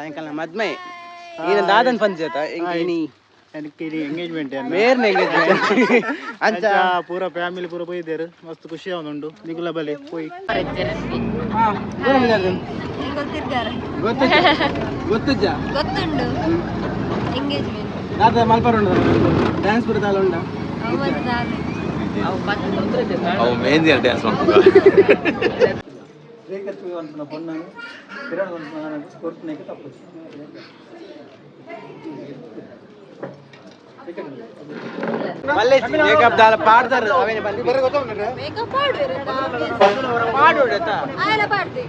ಎಂಕಲ್ನ ಮದ್ಮೆ ಈನ ದಾದನ್ ಪಂಚಾಯತ ಇನಿ എനിക്ക് ಎಂಗೇಜ್ಮೆಂಟ್ ಮೇರ್ನ ಎಂಗೇಜ್ಮೆಂಟ್ ಅಂಚ ಪೂರ ಫ್ಯಾಮಿಲಿ ಪೂರ ಪೋಯಿದ್ದೇರು ಮಸ್ತ್ ಖುಷಿ ಆವೊಂದುಂಡು ನಿಕುಲ ಬಲೆ ಪೋಯಿ. ಗೊತ್ತುಜ್ಜ ಗೊತ್ತುಜ್ಜ? ಗೊತ್ತುಂಡು, ಎಂಗೇಜ್ಮೆಂಟ್. ದಾದ ಮಲ್ಪರ ಉಂಡು? ಡ್ಯಾನ್ಸ್ ಪೂರ ದಾಲ ಉಂಡ? ಅವು ಮೆಹಂದಿ ಡ್ಯಾನ್ಸ್ ಮಾಡ್ತಾರೆ. ಮಲ್ಲೇಜಿ ಮೇಕಪ್ ದಾಲ ಪಾಡ್ದಾರ ಅವೇನೆ ಬಂದು. ಮೇಕಪ್ ಪಾಡು ಉಂಡತ್ತ? ಆಯನ ಪಾಡ್ದೆ.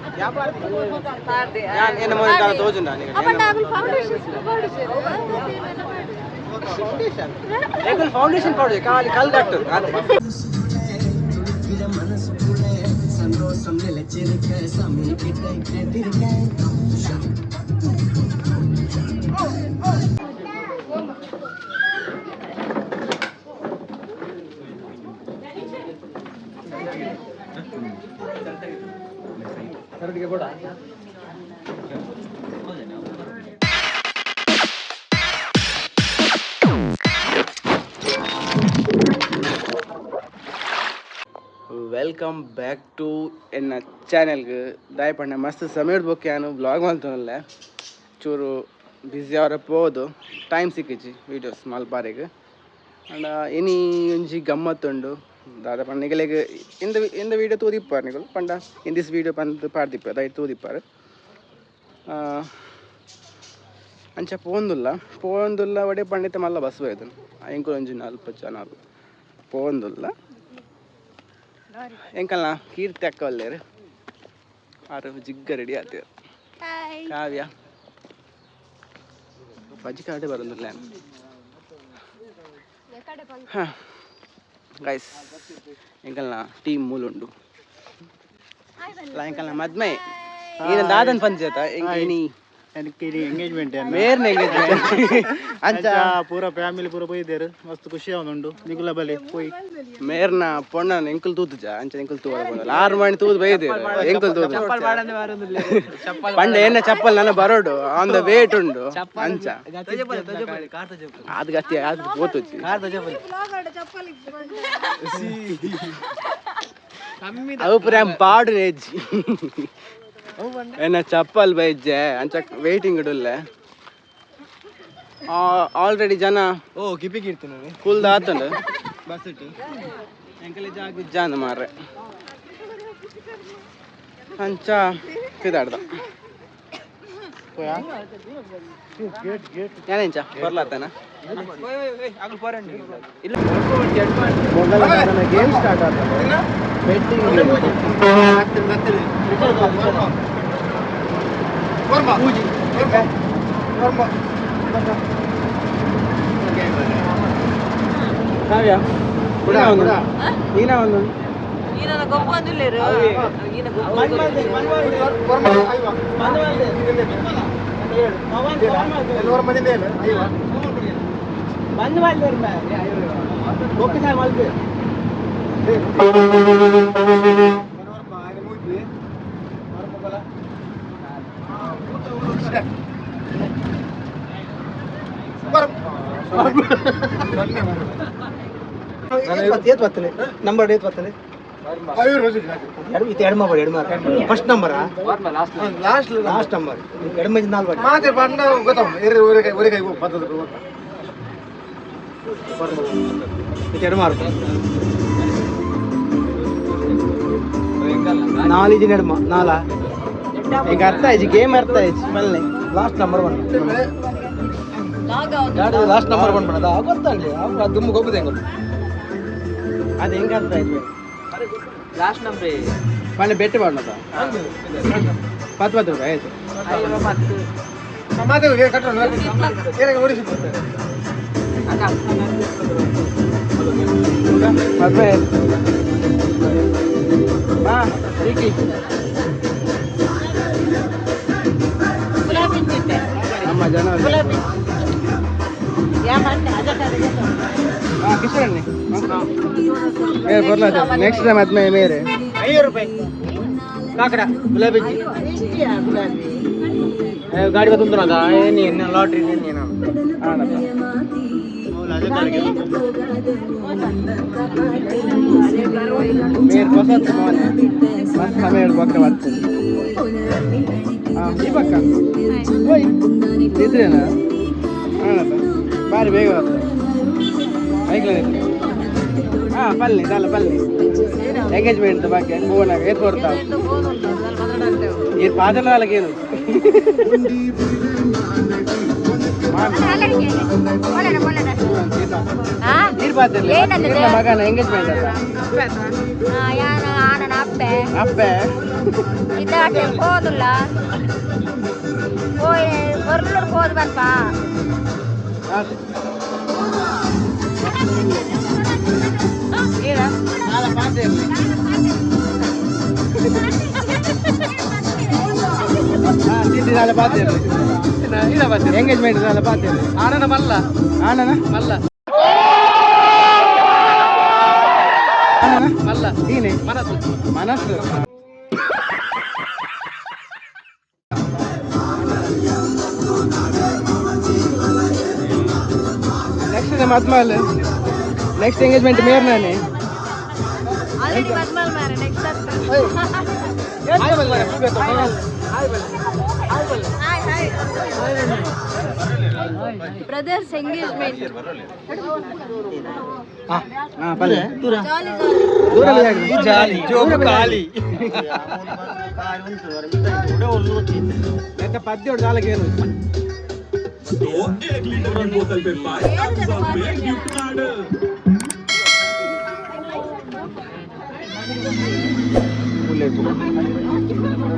ಯಾನ್ ಎನ್ನ ಮೊನ್ನೆ ದಾಲ ತೋಜುಂಡ? ಅಪ್ಪಂಡ ಅಗುಲ್ ಫೌಂಡೇಶನ್ ಪಾಡುಜೆರ್. ಫೌಂಡೇಶನ್, ಎಂಕುಲು ಫೌಂಡೇಶನ್ ಪಾಡು ಖಾಲಿ ಕಲ್ ಕಟ್ಟು. Welcome back to ಎನ್ನ ಚಾನೆಲ್ಗೆ. ದಾಯಪಂಡ ಮಸ್ತ್ ಸಮಯ ಬೊಕ್ಕೆ ಯಾನು ಬ್ಲಾಗ್ ಮಲ್ತೊನಲ್ಲೆ. ಚೂರು ಬ್ಯುಸಿ ಅವರ ಪೋದು ಟೈಮ್ ಸಿಕ್ಕಿಜಿ ವೀಡಿಯೋಸ್ ಮಲ್ಪಾರೆಗ್. ಅಂಡ ಇನಿ ಒಂಜಿ ಗಮ್ಮತ್ತುಂಡು. ದಾದ ಪಂಡ ನಿಗಲೆಗ್ ಇಂದ ಇಂದ ವೀಡಿಯೋ ತೂದಿಪ್ಪಾರ್ ನಿಕುಲು ಪಂಡ ಇನ್ this video ಪಂದ್ ಪಾಡ್ದಿಪ್ಪ ದಯ ತೂದಿಪ್ಪಾರ್. ಅಂಚ ಪೋಂದುಲ್ಲ ಪೋಂದುಲ್ಲ ಒಡೆ ಪಂಡಿತ ಮಲ್ಲ ಬಸ್ ಬೈದು. ಎಂಕುಲು ಒಂಜಿ ನಲ್ಪ ಜನ ಪೋಂದುಲ್ಲ. ಎಂಕಲ್ನ ಕೀರ್ತಿ ಅಕ್ಕ ಒಲ್ಲೇರು, ಆರು ಜಿಗ್ಗ ರೆಡಿ ಆತೇರು. ಕಾವ್ಯ ಬಜ್ಜಿ ಕಾಡೆ ಬರೋದಿಲ್ಲ. ಹಾಂ ಗೈಸ್, ಎಂಕಲ್ನ ಟೀಮ್ ಮೂಲುಂಡು. ಎಂಕಲ್ನ ಮದ್ಮೆ ಈನ ದಾದನ್ ಪಂಚಾಯತ ಇನಿ? എനിക്ക് ಎಂಗೇಜ್ಮೆಂಟ್. ಮೇರ್ನ ಎಂಗೇಜ್ಮೆಂಟ್. ಅಂಚ ಅಂಚ ಪೂರ ಫ್ಯಾಮಿಲಿ ಪೂರ ಪೋಯಿದ್ದೇರು ಮಸ್ತ್ ಖುಷಿ ಆವೊಂದುಂಡು. ನಿಕುಲ ಬಲೆ ಪೋಯಿ. ಮೇರ್ನ ಪೊಣ್ಣನ ಎಂಕುಲು ತೂತುಜ, ಅಂಚ ಎಂಕುಲು ತೂವರ ಪೋದಲ್ಲ. ಆರು ಮಣಿ ತೂದು ಬೈದೇರು. ಎಂಕುಲು ತೂದು ಪಂಡ ಏನ ಚಪ್ಪಲ್ ನನ್ನ ಬರೋಡು ಆನ್ the wait ಉಂಡು. ಅಂಚ ಅದು ಗತಿ ಅದು ಪೋತುಜಿ. ಅವು ಪೂರ ಪಾಡು ನೇಜಿ ಏನ ಚಪ್ಪಲ್ ಬೈಜೆ. ಅಂಚ ವೇಟಿಂಗ್ ಇಡುಲ್ಲೆ ಆಲ್ರೆಡಿ ಜನ. ಓ ಕಿಪಿ ಕೀರ್ತನೆ. ಕುಲ್ದ ಆತಂಡು. ಬಸ್ ಇಟ್ಟು. ಎಂಕಲೆ ಜಾಗ ಜಾನ ಮಾರ್ರೆ. ಅಂಚ ಪಿದಾಡ್ದ ಏನೆಂಚ ಬರ್ಲಾತನ? ಗೇಮ್ ಸ್ಟಾರ್ಟ್ ಆಗ್ತದೆ, ಬೆಟ್ಟಿಂಗ್. ಕಾವ್ಯ ಒಂದು ನೀನ ಒಂದು. ಈನನ ಗೊಬ್ಬೊಂದುಲ್ಲೆರ್ ಈನ. ಬಂದ್ ಒಕ್ಕಸಾಯ ಮಲ್ಪೆ. ನಂಬರ್ ಏತ್ ಬರ್ತದೆ? ಎರಡು ಇದು ಎರಡು ಮಾಡು, ಎರಡು ಮಾರು. ಫಸ್ಟ್ ನಂಬರಾ? ಲಾಸ್ಟ್ ಲಾಸ್ಟ್ ನಂಬರ್ ಎರಡು ಮಂದಿ ನಾಲ್ಕು. ಮಾತೆ ಪಂಡ ಗೊತ್ತಾವು ಒರೆ ಒರೆ ಕೈ ಪದ್ಧತಿ. ಇದು ಎರಡು ಮಾರು ನಾಲು ಇದು ಎರಡು ನಾಲ. ಈಗ ಅರ್ಥ ಆಯ್ತು, ಗೇಮ್ ಅರ್ಥ ಆಯ್ತು ಮಲ್ಲೆ. ಲಾಸ್ಟ್ ನಂಬರ್ ಒನ್ ಎರಡು ಲಾಸ್ಟ್ ನಂಬರ್ ಒನ್ ಮಾಡೋದ ಗೊತ್ತಲ್ಲಿ ದುಮ್ಮು ಗೊಬ್ಬದೆ ಹೆಂಗ? ಅದು ಹೆಂಗ ಅರ್ಥ ಆಯ್ತು? Last number. ಮೊನ್ನೆ ಬೆಟ್ಟ ಮಾಡೋದ 10 10 ರೂಪಾಯಿ ಆಯ್ತು. ಮಾತೆ ಕಟ್ಟೋಣ. ಮದ್ವೆ ಬಾ ರೀಕಿ. ನಮ್ಮ ಜನ ಕಿಶೋರಣ್ಣೆ ನೆಕ್ಸ್ಟ್ ಟೈಮ್ ಆದ್ಮೇಲೆ ಮೇರೆ. 5 ರೂಪಾಯಿ ಕಾಕಡ ಗುಲಾಬಿ. ಗುಲಾಬಿ. ಗಾಡಿ ಬತ್ತುಂದು ಲಾಟ್ರಿ ಮೇರ್ ಹೊಸತ್ ಮಸ್ತ್ ಸಮಯ ಬೊಕ್ಕ ಬರ್ತದೆ. ಹಾಂ ಈ ಪಕ್ಕ ಓಯ್ ಇದ್ರೇನಾ? ಹಾಂ ಬಾರಿ ಬೇಗ ಬರ್ತದೆ. ಐಕ್ಲ ಹಾಂ ಪಲ್ಲೆ ದಾಲ ಪಲ್ಲೆ ಎಂಗೇಜ್ಮೆಂಟ್ ಬಗ್ಗೆ ಹೋಗೋಣ ಏತ್ ಕೊಡ್ತಾವ ಈ ಪಾದಲಾಲಗೇನು ಮಗನ ಎಂಗೇಜ್ಮೆಂಟ್ ಅಲ್ಲ ಅಪ್ಪೆ ಹೋದುಲ್ಲ ಹೋದ್ ಬರ್ಪ ಎಂಗೇಜ್ಮೆಂಟ್ ಆನನ ಮಲ್ಲ ಆನನ ಮಲ್ಲ ಆನನ ಮಲ್ಲ ನೀನೆ ಮನಸ್ಸು ಮನಸ್ಸು. ನೆಕ್ಸ್ಟ್ ಮದ್ಮಲ್ ನೆಕ್ಸ್ಟ್ ಎಂಗೇಜ್ಮೆಂಟ್ ಮೇರ್ ನಾನೇ ಆಲ್ರೆಡಿ ಮದ್ಮಲ್ ಮಾರೆ next. Hi hi brothers engagement. ಹಾ ಪಲ್ಲೆ ಜಾಲಿ ಜಾಲಿ ಜಾಲಿ ಜೋಬು ಖಾಲಿ ಪದ್ಯ ದಾಲಗೇನು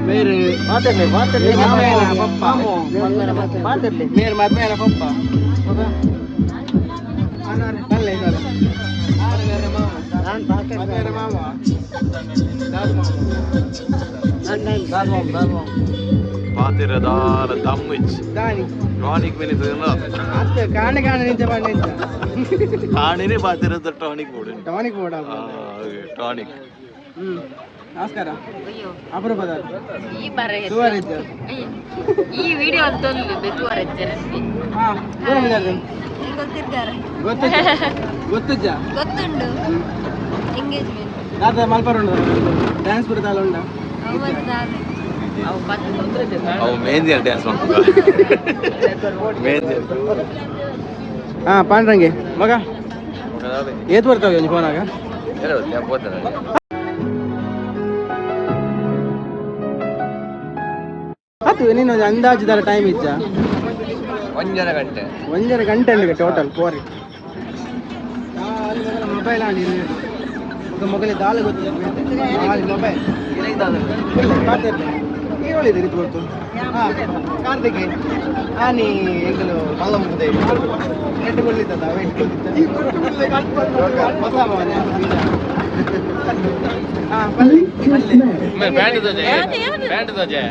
ಮೇರೆ ಮಾತಾಡ್ಲಿ ಮಾತಾಡ್ಲಿ ಪಪ್ಪ ಮಾತಾಡ್ಲಿ ಮೇರೆ ಮದ್ಮೇಲೆ ಪಪ್ಪ ಪಲ್ಲೆ ಮದ್ಮೇಲೆ ಮಾಮ ಪಾತಿರದಾಲ ದಮ್ಮಿಚ್ ದಾನಿ ಟಾನಿಕ್ ಮೇಲೆ ಅತ್ತೆ ಕಾಣೆ ಕಾಣೆ ನಿಂಚ ಮಾಡಿ ನಿಂಚ ಕಾಣಿನೇ ಪಾತಿರದ tonic board tonic board tonic. ನಮಸ್ಕಾರ ಅಪರೂಪದ ಈ ಬರ ಸುವರಿದ್ದ ಈ ವಿಡಿಯೋ ಅಂತೊಂದು ಬೆತ್ತುವರ ಹಾಂ ಗೊತ್ತಿರ್ತಾರೆ ಗೊತ್ತಿಜ್ಜ ಗೊತ್ತಿಜ್ಜ ಗೊತ್ತುಂಡು ಎಂಗೇಜ್ಮೆಂಟ್ ದಾದ ಮಲ್ಪರ್ ಉಂಡು ಡ್ಯಾನ್ಸ್ ಪೂರ ದಾಲ ಉಂಡ ಅವತ್ತು ದಾದ ಅವು ಮೆಹಂದಿ ಡ್ಯಾನ್ಸ್ ಮಾಡ್ತಾರೆ ಮೆಹಂದಿ. ಹಾಂ ಪಾಂಡ್ರಂಗೆ ಮಗ ಏತ್ ಬರ್ತಾವೆ ಒಂಜಿ ಫೋನಾಗ? ಅದು ನೀನು ಒಂಜಿ ಅಂದಾಜು ದಾಲ ಟೈಮ್ ಇಜ್ಜ? ಒಂಜರ ಗಂಟೆ. ಒಂಜರ ಗಂಟೆ ಉಂಡು ಟೋಟಲ್ ಪೋರಿ ಮೊಬೈಲ್ ಆಂಡಿ ಮೊಗಲೆ ದಾಲ ಗೊತ್ತಿಲ್ಲ ಮೊಬೈಲ್ ಈರೋಳಿದೆ ರೀತಿ ಗೊತ್ತು. ಹಾಂ ಕಾರ್ತಿಕೆ ಆನಿ ಎಂಕಲು ಮಲ್ಲ ಮುಗ್ದೆ ನೆಟ್ಟು ಕೊಡ್ಲಿತ್ತದ ಹೊಸ ಮನೆ. ಹಾಂ ಪಲ್ಲಿ ಬ್ಯಾಂಡ್ ದೋಜೆ ಬ್ಯಾಂಡ್ ದೋಜೆ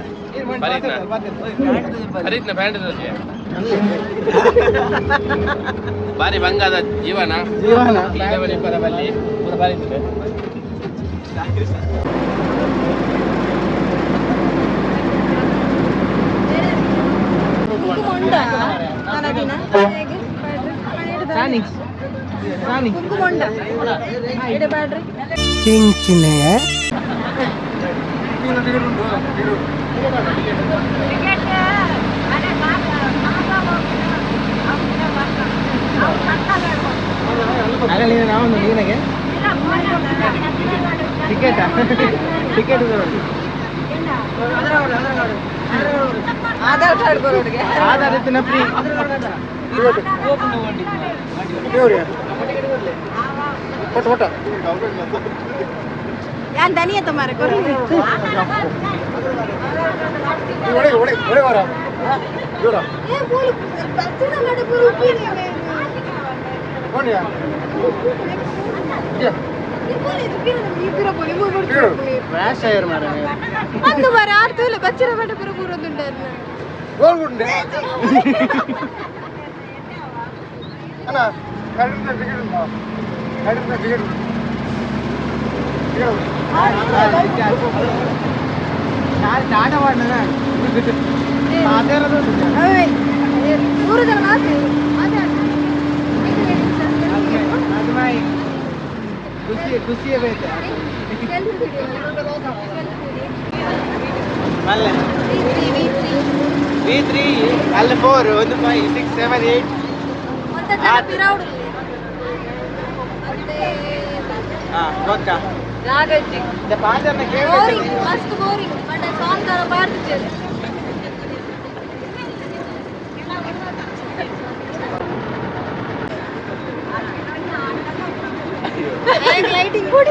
ಹರಿತ್ನ ಬ್ಯಾಂಡ್ ದೋಜೆ ಬಾರಿ ಬಂಗಾದ ಜೀವನ ಜೀವನ ಪರ ಬಲ್ಲಿ ಪೂರ ಬಾರಿ ಕುಂಕುಮ ಉಂಡ ಸಾನಿ ಸಾನಿ ಕುಂಕುಮ ಉಂಡ ಇಡಬ್ಯಾಡ್ರಿ. ಅಲ್ಲ ನೀನು ನಾವು ನೀನಾಗೆ ಟಿಕೆಟಾ ಟಿಕೆಟ್ ಆಧಾರ್ ಕಾರ್ಡ್ ಕೊರೋಡ್ಗೆ ಆಧಾರ್ ಇತ್ತಿನ ಫ್ರೀ ಯಾನ್ ದನಿಯ ತಮಾರೆ ಕೊರು ಏ ಬೋಲು ಬಚ್ಚನ ನಡೆ ಪೂರ ಉಪ್ಪಿನಿ ರ್ಯಾಶ್ ಆಯರ್ ಮಾರೆ ಅಂದು ಮಾರೆ ಆಡ್ತೂಲ ಬಚ್ಚರ ಬಡ ಪೂರ ಪೂರೊಂದುಂಡಾರ್ನ ಟಾಟಾ ಮಾಡ್ನ. ಅವೇ ನೂರು ಜನ ಮಾತು ಮಾತಾಡಿ. ಖುಷಿ ಖುಷಿಯೇ ಬೇಕು. ಮಲ್ಲೆ ವಿ 3 ಅಲ್ಲಿ 4 1 5 6 7 8. ಹಾಂ, ಗೊತ್ತಾ? ಪಾದರ್ನ. ಬೋರಿಂಗ್, ಮಸ್ತ್ ಬೋರಿಂಗ್. ಬಟ್ ಸಾಂಗ್ ತರ ಪಾಡ್ತಿದ್ದೇವೆ. ಲೈಟಿಂಗ್ ಕೂಡ.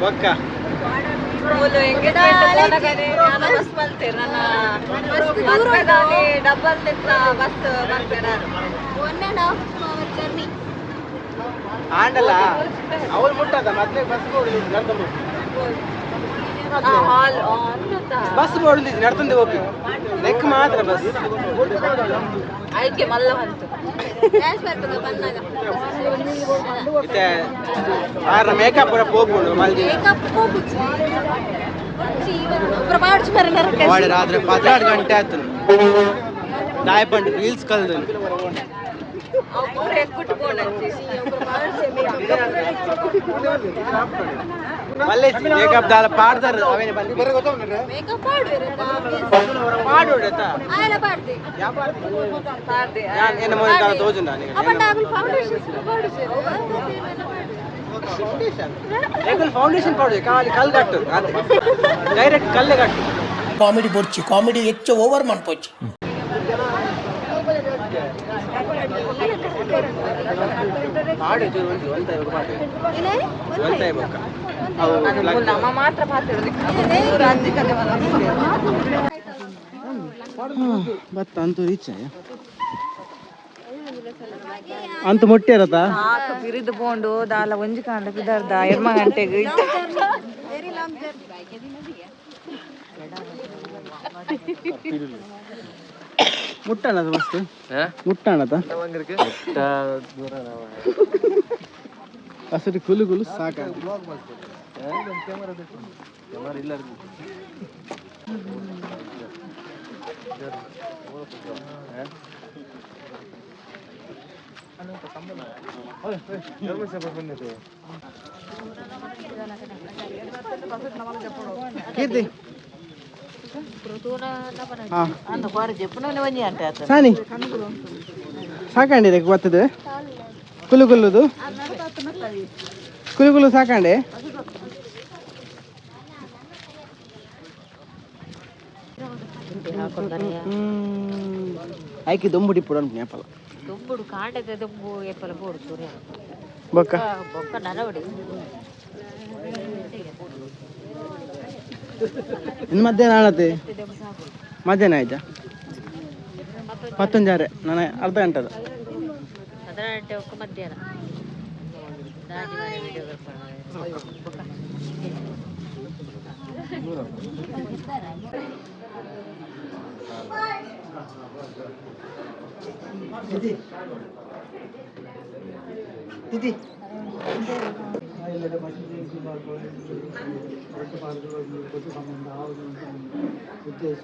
ಬೊಕ್ಕ. ಬಸ್ ಮಲ್ತೇರ್ ನನ್ನ ಡಬ್ಬಲ್ ಬಸ್ ಬರ್ತೇನೆ. 1.5 hour journey. ಆಂಡಲ್ಲ ಅವಳು ಮುಟ್ಟದ ಮೊದ್ಲೇ ಬಸ್ ಬೋರ್ಡ್ ನಡ್ಕೊಂಡು. ಹಾಲ್. ಬಸ್ ಬೋರ್ಡ್ ನಡ್ತಂದೆ ಹೋಗಿ ನೆಕ್ ಮಾತ್ರ ಬಸ್. ಐಕೆ ಮಲ್ಲ ಬಂತು. ಡ್ಯಾನ್ಸ್ ಬರ್ತದೆ ಬಂದಾಗ. ಇತ್ತೆ ಆರ ಮೇಕಪ್ ಪೂರ ಪೋಪುಂಡು ಮಲ್ದಿ. ಮೇಕಪ್ ಹೋಗುಚ್ಚಿ ಒಬ್ಬರ ಪಾಡ್ಚು ಬರ. ವಾಡಿ ರಾತ್ರಿ 12 ಗಂಟೆ ಆಯ್ತು. ದಾಯ ಪಂಡು ರೀಲ್ಸ್ ಕಲ್ದು. ಅವು ಪೂರ ಎಕ್ಕುಟ್ಟು ಪೋಣಂಚಿ. ಮಲ್ಲೆ ಮೇಕಪ್ ದಾಲ ಪಾಡ್ದಾರ ಅವೇನೆ ಬಂದು. ಮೇಕಪ್ ಪಾಡುವೆರ್. ಪಾಡು ಆಯ್ತಾ? ಆಯನ ಪಾಡ್ದೆ. ಪಾಡ್ದೆ. ನಾನು ಏನ ಮೊನ್ನೆ ದಾಲ ತೋಜುಂಡ. ಅಪ್ಪಂಡ ಆಗಲು ಫೌಂಡೇಶನ್ ಪಾಡುಜೆರ್. ಫೌಂಡೇಶನ್ ರೆಗ್ಯುಲರ್ ಫೌಂಡೇಶನ್ ಪಾಡು ಖಾಲಿ ಕಲ್ ಕಟ್ಟು, ಡೈರೆಕ್ಟ್ ಕಲ್ಲೇ ಕಟ್ಟು. ಕಾಮಿಡಿ ಬೊರ್ಚಿ, ಕಾಮಿಡಿ ಹೆಚ್ಚು ಓವರ್ ಮನ್ಪೊಚ್ಚಿ. ಪಾಡು ಚೂರು ಒಂಜಿ ಒಂತ ಪಾಡು. ಏನೇ? ಒಂತ ಬೊಕ್ಕ ಅವು. ನಮ್ಮ ಮಾತ್ರ ಪಾತಿರೋದು ಅಜ್ಜಿ ಕತೆ. ಬತ್ತ ಅಂತೂ ರೀಚ್ ಅಂತ ಮೊಟ್ಟೆ ಇರತ್ತಾ? ಸಾಕು ಬಿರಿದು ಪೋಂಡು ದಾಲ ಒಂಜಿ ಕಾಂಡ ಪಿದರ್ದ ಎರ್ಮ ಗಂಟೆಗೆ. Very long journey. ಮುಟ್ಟಣದ ಮಸ್ತ್ ಮುಟ್ಟಣದ ಹಸಿರು ಕುಲು ಕುಲು ಸಾಕ. ಕೀರ್ತಿ ಹಾ ಸಾನಿ ಸಾಕಂಡಿ ಗೊತ್ತದೆ. ಕುಲು ಕುಲ್ಲುದು ಕುಲು ಕುಲು ಸಾಕಂಡೆ. ಐಕಿ ದೊಂಬುಡಿ ಪುಡ ನೇಪಲ. ದುಂಬುಡು ಕಾಂಡದ ದುಂಬು ಏಪಲ ಬೋಡು ಸೂರ್ಯ. ಬೊಕ್ಕ. ಬೊಕ್ಕ ನರವಡಿ. ಇನ್ನು ಮಧ್ಯಾಹ್ನ ಆಳತೆ ಮಧ್ಯಾಹ್ನ ಆಯ್ತಾ? ಪತ್ತೊಂಜಾರೆ ನಾನು ಅರ್ಧ ಗಂಟೆದ. 18 ಒಕ್ಕ ಮಧ್ಯಾಹ್ನ ದಾಜಿ ಮನೆ ವಿಡಿಯೋ. ದಿದಿ ದಿದಿ ಉದ್ದೇಶ.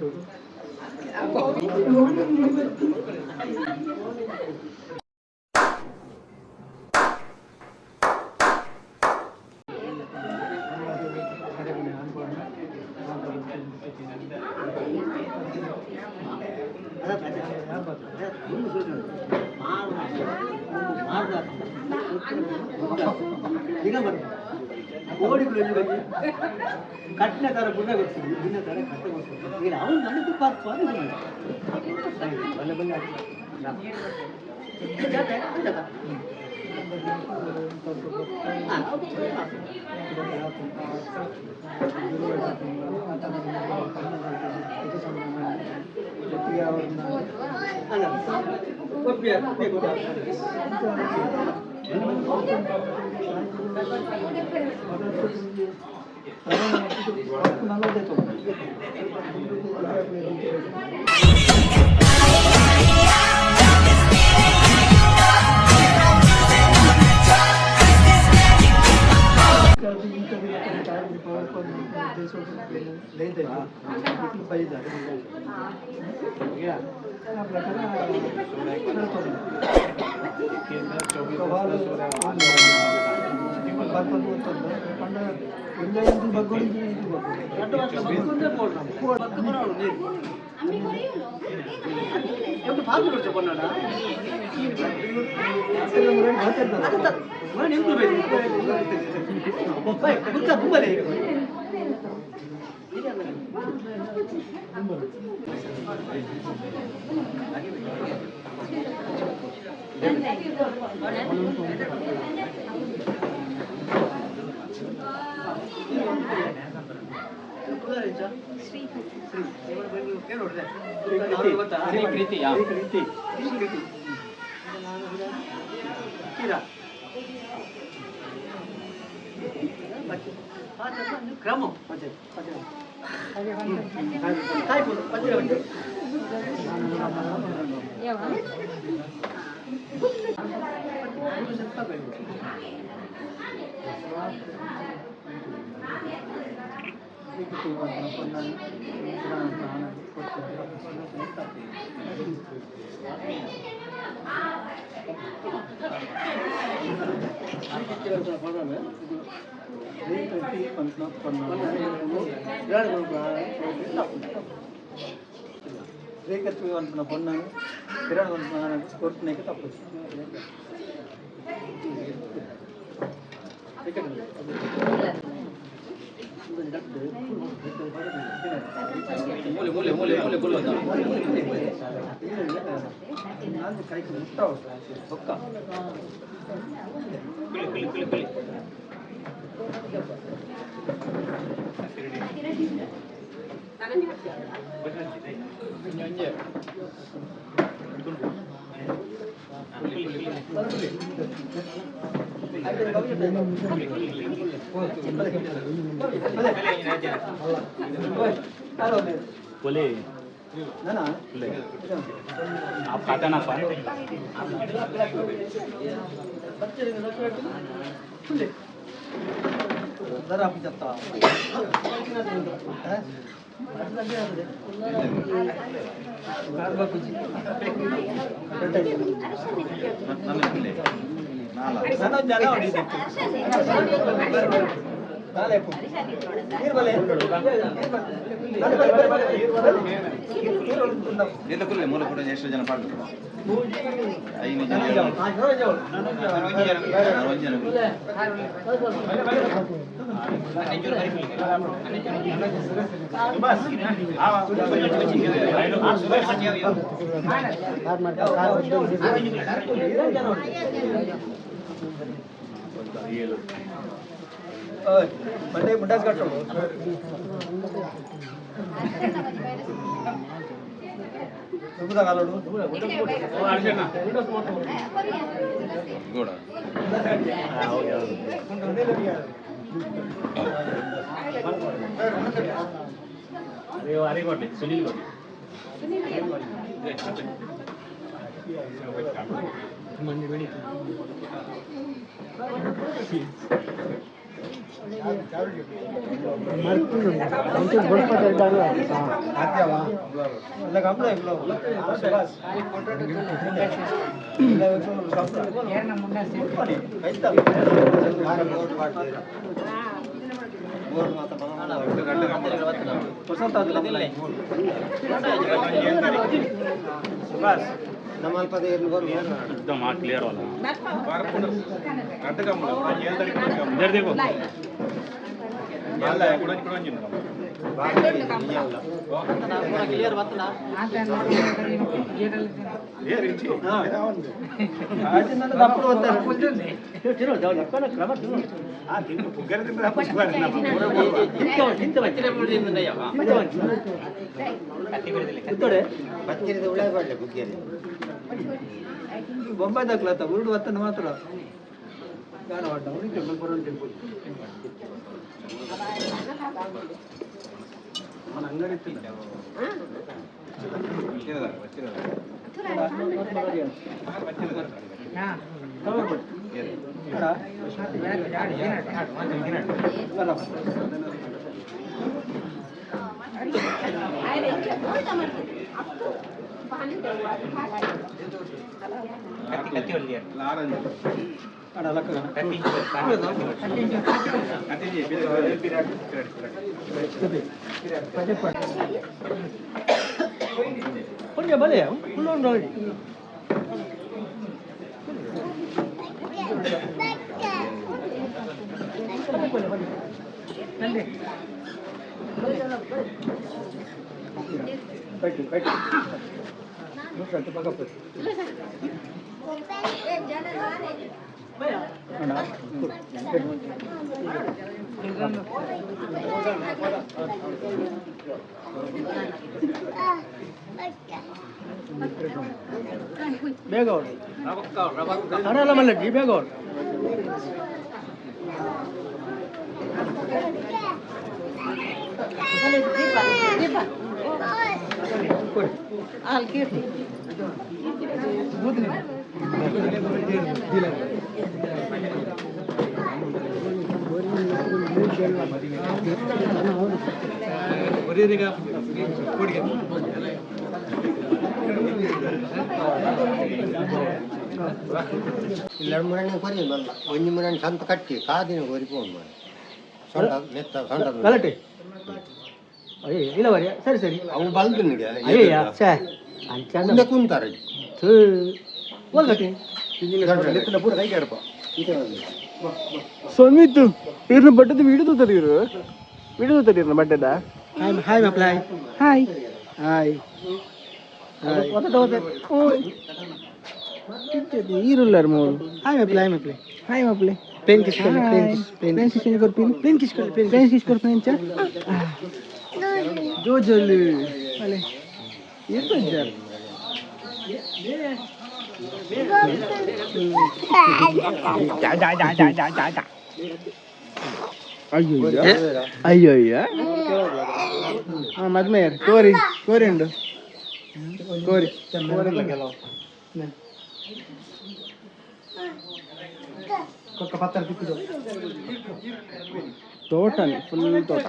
ಕಟ್ಟಿನ ತರ ಬುಡ ಗೊತ್ತಿದೆ, ದಿನ ತರ ಕಟ್ಟೆ ಗೊತ್ತಿದೆ. ಈಗ ಅವನು ನನಗೆ ಪಾರ್ಕ್ ಬಲ್ಲೆ ಬಲ್ಲೆ. बोले आप खाता ना पान ಮೂಲ ಕೂಡ ಎಷ್ಟು ಜನ ಪಾಡ್ತಾರೆ? ಐದು ಜನ ಒಂದು ಜನ. ಸುನೀಲ್ ಗೌಡ. एकदम हाँ क्लियर वाला इधर देखो। ಬೊಂಬೈ ದಾಖಲಾತ ಉರುಡು ವತ್ತನ ಮಾತ್ರ ಪುಣ್ಯ ಬಲೆ ಫುಲ್ ನೋಡಿ. ಬೇಗ ಹೊಡಿ ಅರಲ್ಲ ಮಲ್ಲಡ್ಡಿ ಬೇಗ ಹೊಡಿ. ಎರಡು ಮುರಾಣಿ ಕೊರಿ ಮಲ್ಲ ಒಂಜಿ ಮುರಾಣಿ ಸಂತ ಕಟ್ಟಿ ಕಾದಿನ ಕೊರಿ ಪೋನ್ ಮಾಡಿ ಸೊಂಟ ಮೆತ್ತ ಸೊಂಟ. ಗಲಾಟೆ ಅಯ್ಯ ಇಲ್ಲ ಬರಿ ಸರಿ ಸರಿ. ಅವು ಬಲ್ದು ನಿಗೆ. ಅಯ್ಯಯ್ಯ ಛೇ ಅಂಚ. ಮುಂದೆ ಕುಂತಾರೆ. ಒಲ್ಗಟ್ಟಿ. ಪೂರ ಕೈಗೆ ಆಡಪ್ಪ. ಸೊಮಿತು ಇವ್ರನ್ನ ಬಟ್ಟದ ವಿಡಿಯೋ ತೂತಾರೆ ಇವರು, ವಿಡಿಯೋ ತೂತಾರೆ ಇವ್ರನ್ನ ಬಟ್ಟದ. ಹಾಯ್ ಹಾಯ್ ಮಪ್ಲ ಹಾಯ್ ಹಾಯ್ ಹಾಯ್. ಈರುಲ್ಲಾರ ಮೂರು. ಹಾಯ್ ಮಪ್ಲ ಹಾಯ್ ಮಪ್ಲೆ. ಹಾಯ್ ಮಪ್ಲೆ. ಪ್ಲೇನ್ ಕಿಸ್ ಕೊಡಿ, plane kiss, plane. Plane kiss ಕೊರ್ಪಿನಿ, ಪ್ಲೇನ್ ಕಿಸ್ ಕೊಡಿ, ಪ್ಲೇನ್. ಪ್ಲೇನ್ ಕಿಸ್ ಕೊರ್ಪಿನಿ ಅಂಚ ಜೋಜಲು ಅಲೆ ಇರ್ತಜ್ಜಾರ. ಅಯ್ಯೋ ಅಯ್ಯೋ ಅಯ್ಯೋ. ಹಾಂ ಮದ್ಮೆ ಯಾರು ಕೋರಿ ಕೋರಿ ಉಂಡು ಕೋರಿ. ಕೊಕ್ಕ ಪತ್ತರ ತಿಕ್ಕಿದ್ದು. ತೋಟನೇ ಫುಲ್ ತೋಟ.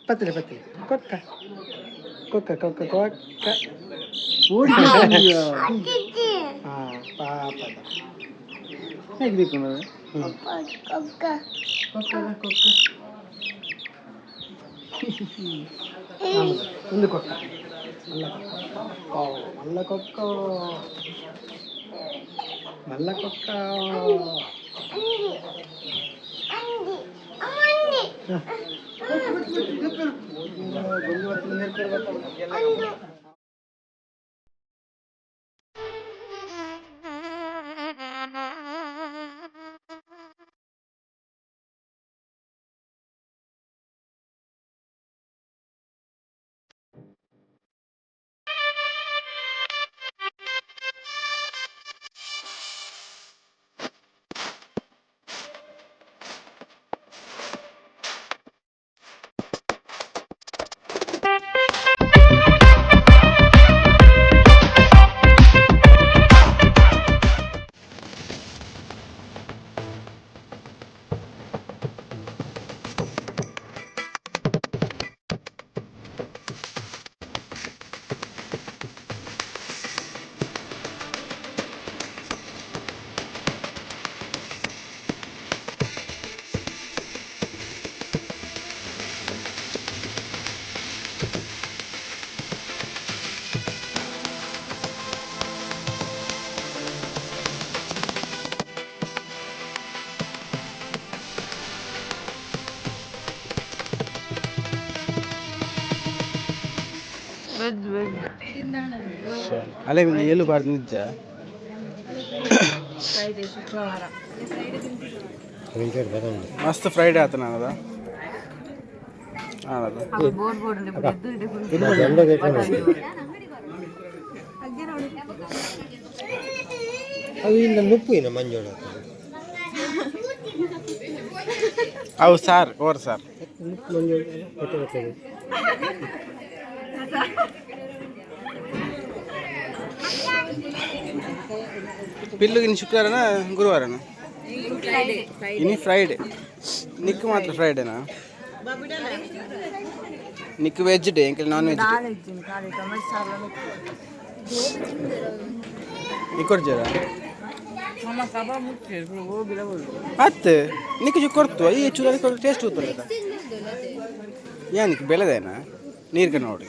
ಪತ್ತಲೆ ಪತ್ತಲೆ ಕೊಕ್ಕ ಕೊಕ್ಕ ಕೊಕ್ಕ ಕೊಕ್ಕ. ಹಾಂ ಪಾಪದ. ಹೇಗೆ ಬೇಕು? ಕೊಕ್ಕ ಕೊಕ್ಕ ಒಂದು ಕೊಕ್ಕ ಮಲ್ಲ ಕೊಕ್ಕ ಮಲ್ಲ ಕೊಕ್ಕ ಮಲ್ಲ ಕೊಕ್ಕ. ಅಲ್ಲೇ ಏಳು ಬಾರ್ದು ನಿಜ. ಮಸ್ತ್ ಫ್ರೈಡೆ ಆತ ನಾನದ ಆನದ. ಅವು ಇನ್ನು ನುಪ್ಪು ಇನ್ನು ಮಂಜೋಳ. ಅವು ಸಾರ್ ಕೋರ್ ಸಾರ್. ನುಪ್ಪು ಮಂಜೋಳ ಹೊಟ್ಟೆ ಬರ್ತದೆ. ಪಿಲ್ಲು ಇನ್ನು ಶುಕ್ರವಾರನ ಗುರುವಾರನ ಇನ್ನು ಫ್ರೈಡೆ ನಿಕ್ ಮಾತ್ರ ಫ್ರೈಡೇನಾ ನಿಕ್ ವೆಜ್ ಡೇ ಎಂಕಲ್ ನಾನ್ ವೆಜ್ ಡೇ ನಿಕ್ಕೊರ್ಜರ ಅತ್ತೆ ನಿಕ್ ಚು ಕೊರ್ತು ಈ ಚೂರು ಟೇಸ್ಟ್ ಗೊತ್ತಲ್ಲ ಏನಕ್ಕೆ ಬೆಳೆದೇನಾ ನೀರ್ಗೆ ನೋಡಿ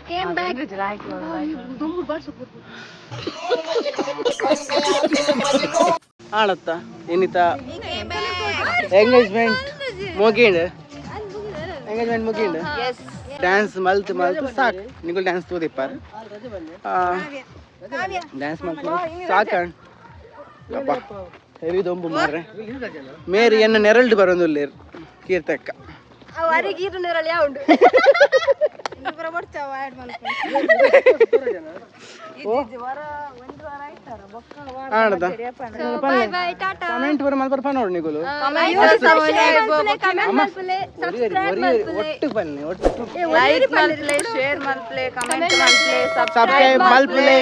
Came back. ಆಳತ್ತ ಏನಿತ ಎಂಗೇಜ್ಮೆಂಟ್ ಮುಗೀಂಡ್ ಎಂಗೇಜ್ಮೆಂಟ್ ಮುಗೀಂಡ್ ಡ್ಯಾನ್ಸ್ ಮಲ್ತ್ ಮಲ್ತ್ ಸಾಕು ನಿಗುಲ್ ಡ್ಯಾನ್ಸ್ ತೋದಿಪ್ಪಾರ ಡ್ಯಾನ್ಸ್ ಮಲ್ತ್ ಮಲ್ತ್ ಸಾಕ ಅಪ್ಪ ಹೆವಿ ದೊಂಬು ಮಾರ್ರೆ ಮೇರಿ ಎನ್ನ ನೆರಳ್ದು ಬರೋದುಲ್ಲೇರು ಕೀರ್ತಕ್ಕ ಕಮೆಂಟ್ ಬರ ಮಲ್ಪರ ನೋಡು ನಿಗುಲು ಒಟ್ಟು ಬನ್ನಿ ಒಟ್ಟು ಲೈಕ್ ಮಲ್ಪ್ಲೆ ಶೇರ್ ಮಲ್ಪ್ಲೆ ಕಮೆಂಟ್ ಮಲ್ಪ್ಲೆ ಸಬ್ಸ್ಕ್ರೈಬ್ ಮಲ್ಪಲೆ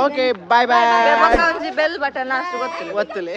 okay bye bye bell button ಅಷ್ಟು ಗೊತ್ತಿಲ್ಲ ಒತ್ತಲೆ.